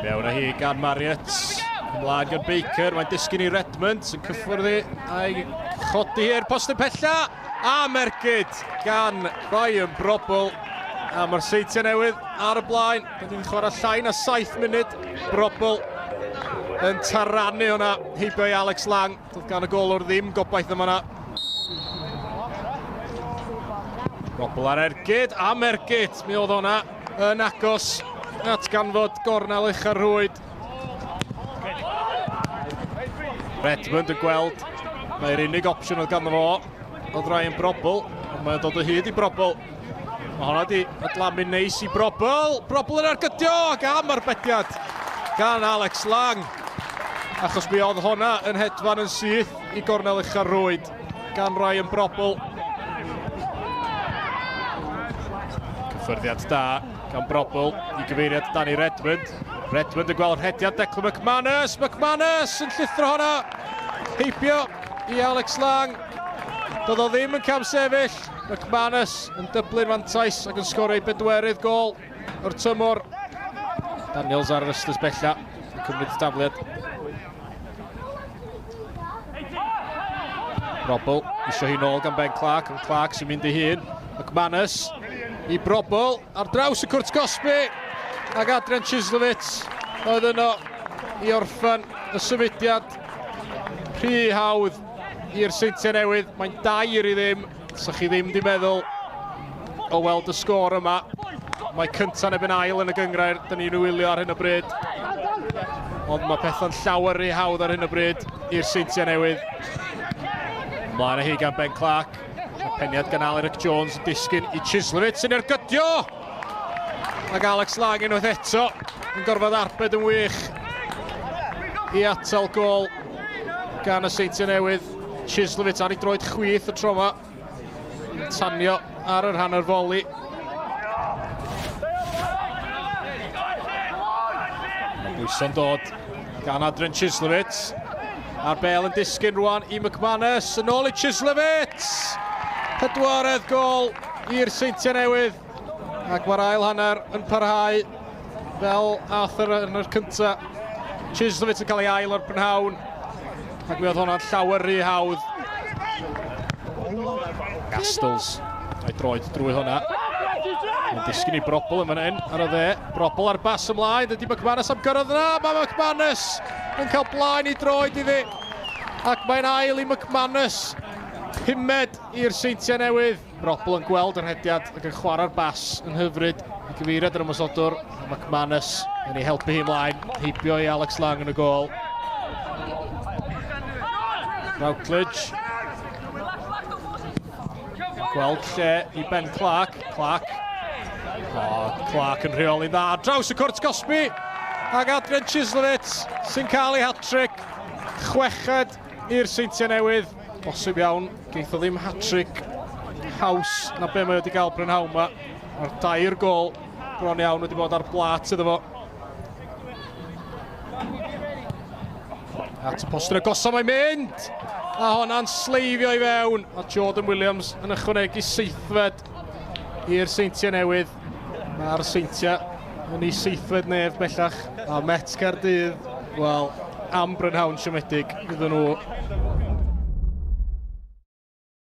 Mewn â hi gan Marriott. Ymlaen gan Baker, mae'n disgyn i Redmond sy'n cyffwrdd hi a'i chodi hi i'r postyn pella. A mergyd gan Ryan Brobbel. A mae'r Seintiau Newydd ar y blaen. Dyn ni'n chwarae llai na 7 munud. Brobbel yn taranu hwnna heibio i Alex Lang. Doedd gan y golwr ddim gobaith yma na. Brobbel ar ergyd, am ergyd. Mi oedd hwnna yn agos at ganfod gornel ucha'r rhwyd. Redmond yn gweld mae'r unig opsiwn oedd ganddo fo oedd Ryan Brobbel, ond mae'n dod o hyd i Brobbel. Mae hwnna di adlamu neis i Brobbel. Brobbel yn argydio ac am arbediad gan Alex Lang. Achos mi oedd hwnna yn hedfan yn syth i gornel ucha'r rwyd gan Ryan Brobbel. Cyffyrddiad da gan Brobbel i gyfeiriad Danny Redmond. Redmond yn gweld rhediad Declan McManus. McManus yn llithro hwnna. Heibio i Alex Lang. Doedd o ddim yn cam sefyll. McManus yn dyblu'r fantais ac yn sgorio ei bedwerydd gol o'r tymor. Daniels ar yr ystlys bella yn cymryd dafliad. Brobbel isio hi nôl gan Ben Clark, ond Clark sy'n mynd i hun. McManus i Brobbel ar draws y cwrt gosbi ac Adrian Chislovitz oedd yno i orffen y symudiad rhy hawdd i'r Seintiau Newydd. Mae'n 2-0. Sa chi ddim di meddwl o weld y sgôr yma. Mae cyntaf neb yn ail yn y gyngrair, dyn ni'n wylio ar hyn o bryd. Ond mae pethau'n llawer rhy hawdd ar hyn o bryd i'r Seintiau Newydd. Mlaen â hi gan Ben Clark. Mae peniad gan Alaric Jones yn disgyn i Chislovitz sy'n ergydio! Ac Alex Lang unwaith eto yn gorfod arbed yn wych i atal gol gan y Seintiau Newydd. Chislovitz ar ei droed chwith y tro yma. Tanio ar yr hanner foli. Mae bwyso'n dod gan Adrian Chislovitz. A'r bel yn disgyn rwan i McManus. Yn ôl i Chislovitz! Pedwaredd gol i'r Seintiau Newydd. Ac mae'r ail hanner yn parhau fel ath yr hanner cyntaf. Chislovitz yn cael ei ail o'r prynhawn. Ac mi oedd hwnna'n llawer rhy hawdd. Gastles. A'i droed drwy hwnna. Mae'n disgyn i Brobl yn fan hyn ar y dde. Brobl ar bas ymlaen. Dydy McManus am gyrraedd yna. Mae McManus yn cael blaen i droed iddi. Ac mae'n ail i McManus. Pumed i'r Seintiau Newydd. Brobl yn gweld yr rhediad ac yn chwarae'r bas yn hyfryd i gyfeiriad yr ymosodwr. McManus yn ei helpu hi ymlaen, heibio i Alex Lang yn y gôl. Routledge. Gweld lle i Ben Clark. Clark. O, Clark yn rheoli dda. Draws y cwrt gosbi. Ac Adrian Chislovitz sy'n cael ei hat-trick. Chweched i'r Seintiau Newydd. Bosib iawn, geith o ddim hat-trick haws na be mae wedi gael prynhawn yma. Mae'r dair gol bron iawn wedi bod ar blat iddo fo. At y postyn agosa mae'n mynd! A honna'n sleifio i fewn. A Jordan Williams yn ychwanegu seithfed i'r Seintiau Newydd. Mae'r Seintiau yn ei seithfed nef bellach. A Met Caerdydd, wel, am brynhawn siomedig iddyn nhw.